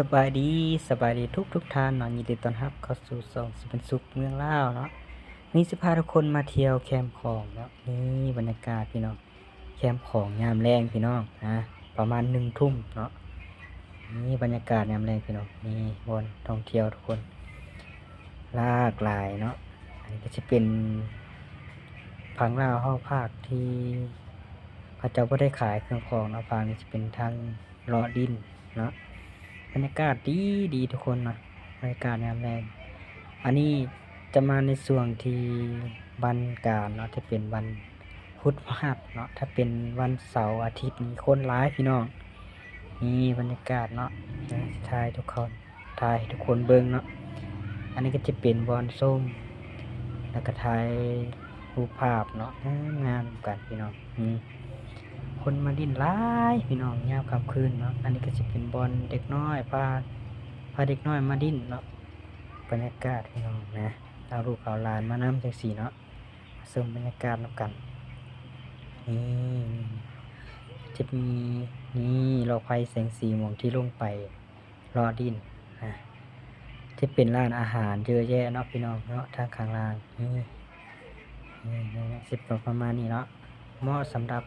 ສະບາຍດີ ສະບາຍດີທຸກໆທ່ານເນາະ ຍິນດີຕ້ອນຮັບເຂົ້າສູ່ຊ່ອງຊິເປັນສຸກເມືອງລາວເນາະ. ນີ້ຊິພາທຸກຄົນມາທ່ຽວແຄມຂອງເນາະ. ນີ້ບັນຍາກາດພີ່ນ້ອງ ແຄມຂອງຍາມແລງພີ່ນ້ອງນະ ປະມານໜຶ່ງທຸ່ມເນາະ. ນີ້ບັນຍາກາດຍາມແລງພີ່ນ້ອງ ນີ້ບ່ອນທ່ອງທ່ຽວທຸກຄົນ ຫຼາກຫຼາຍເນາະ. ອັນນີ້ກໍຊິເປັນ ຝັ່ງລາວເຮົາ ພາກທີ່ເຂົາເຈົ້າບໍ່ໄດ້ຂາຍເຄື່ອງຂອງເນາະ ພາກນີ້ຊິເປັນທາງເລາະຫຼິ້ນເນາະ. ບັນຍາກາດດີໆ ທຸກຄົນເນາະ ບັນຍາກາດຍາມແລງ. ອັນນີ້ຈະມາໃນຊ່ວງທີ່ວັນການເນາະ ຈະເປັນວັນພຸດພະຫັດເນາະ. ຖ້າເປັນວັນເສົາອາທິດນີ້ຄົນຫຼາຍພີ່ນ້ອງ. ນີ້ບັນຍາກາດເນາະ ນະ ຖ່າຍທຸກຄົນ ຖ່າຍໃຫ້ທຸກຄົນເບິ່ງເນາະ. ອັນນີ້ກໍຈະເປັນບ່ອນຊົມ ແລ້ວກໍຖ່າຍຮູບພາບເນາະ ງາມໆນຳກັນພີ່ນ້ອງ. ອືມ ຄົນມາຫຼິ້ນຫຼາຍພີ່ນ້ອງ ຍາມຄ່ຳຄືນເນາະ. ອັນນີ້ກໍຈະເປັນບ່ອນເດັກນ້ອຍ ພາ ພາເດັກນ້ອຍມາຫຼິ້ນເນາະ. ບັນຍາກາດພີ່ນ້ອງນະ ເອົາລູກເອົາຫຼານມານຳຈັ່ງຊີ້ເນາະ ຊົມບັນຍາກາດນຳກັນ. ນີ້ ຈະມີ ນີ້ ຫຼອກໄຟແສງສີມ່ວງທີ່ລົງໄປເລາະຫຼິ້ນນະ. ຈະເປັນຮ້ານອາຫານເຍອະແຍະເນາະພີ່ນ້ອງເນາະ ທາງຂ້າງລ່າງ. ນີ້ ນີ້ ນີ້ ຊິເປັນປະມານນີ້ເນາະ ເໝາະສຳລັບ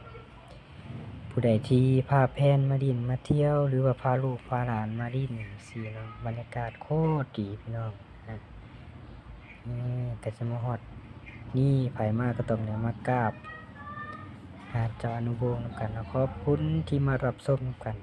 ຜູ້ໃດທີ່ພາແຟນມາຫຼິ້ນມາທ່ຽວ ຫຼືວ່າພາລູກພາຫຼານມາຫຼິ້ນຈັ່ງຊີ້ເນາະ. ບັນຍາກາດໂຄດດີພີ່ນ້ອງນະ. ນີ້ກໍຈະມາຮອດ ນີ້ ໃຜມາກໍຕ້ອງໄດ້ມາກາບ ຫາເຈົ້າອະນຸວົງນຳກັນເນາະ. ຂອບຄຸນທີ່ມາຮັບຊົມນຳກັນ.